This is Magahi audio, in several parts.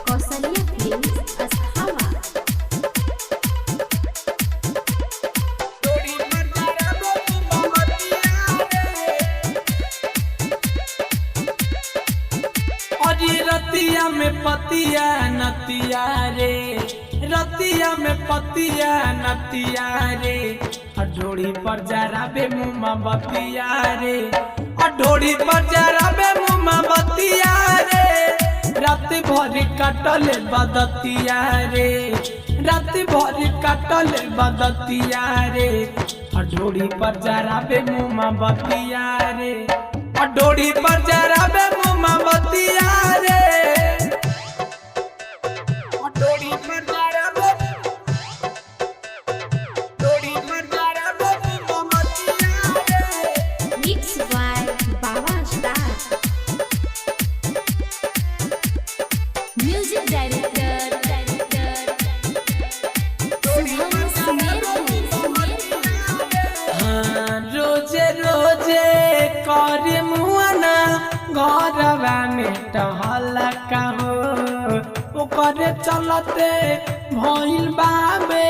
Kausalya films Asthawa. अरे रतिया में पतिया नतिया रे, रतिया में पतिया नतिया रे, अडोरी पर जरा बे मुमा बतिया रे, अडोरी पर जरा बे मुमा बतिया रे, रात भर कटल बदतिया रे, रात भर कटल बदतिया रे, अडोरी पर जरा बे मुमा बतिया रे, अडोरी पर जरा बे मुमा बतिया रे, अडोरी पर जरा बे, डोरी पर जरा बे मुमा बतिया रे। Mix by Baba star. Music director Shubham Sumerpur. हाँ, रोजे रोजे कर मुआना घरवा में टहल हो, ओकर चलते भइल बाबे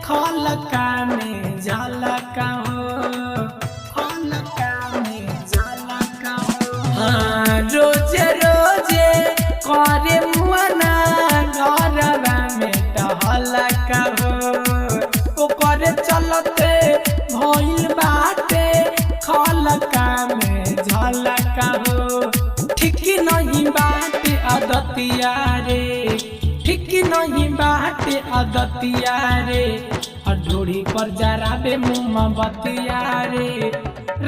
खलका में झलका हो, खलका में झलका हो। हाँ, रोजे रोजे कर मुआना घरवा में टहल हो, ओकर चलते भइल बाटे खलका में झलका हो। ठीक नहीं बाटे अदतिया रे, ठीक नहीं बाटे अदतिया रे, अढोरी पर जराबे मुमा बतिया रे,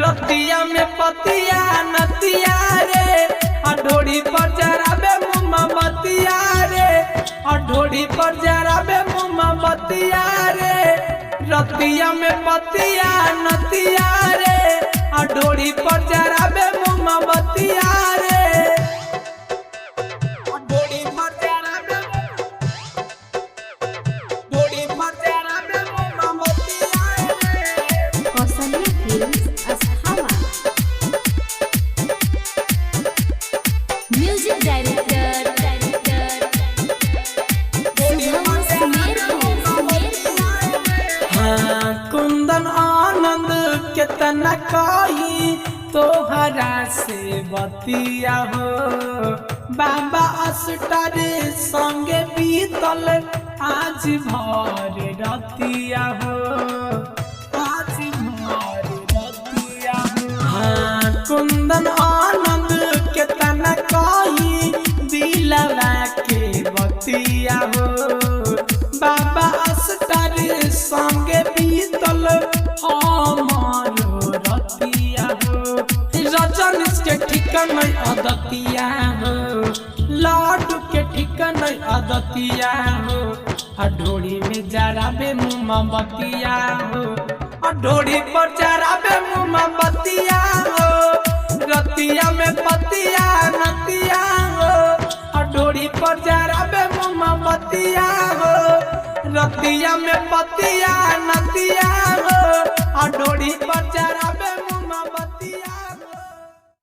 रतिया में पतिया नतिया रे, अढोरी पर जराबे मुमा बतिया रे, अढोरी पर जराबे मुमा बतिया रे, रतिया में पतिया नतिया रे, अडोरी पर जराबे मुमा बतिया रे, अडोरी पर जराबे, डोरी पर जराबे मुमा बतिया रे। Kausalya films Asthawa. Music director Shubham Sumerpur. हाँ, कुंदन आनंद केतना कही तोहरा से बतिया हो, बाबा अस्टर संगे बीतल आज भर रतिया हो, आज भर रतिया हो। हाँ, कुंदन आनंद केतना कही दिलवा के बतिया हो, बाबा अस्तर संगे बीतल हमारो रतिया हो, रजनीश के ठिकाना अदतिया हो, लाडू के ठिकाना अदतिया हो, अढोरी में जराबे मुमा बतिया हो, अढोरी पर जराबे मुमा बतिया हो, रतिया में पतिया नतिया हो, अडोरी पर जराबे मुमा बतिया हो, रतिया में पतिया नतिया हो, अडोरी पर जरा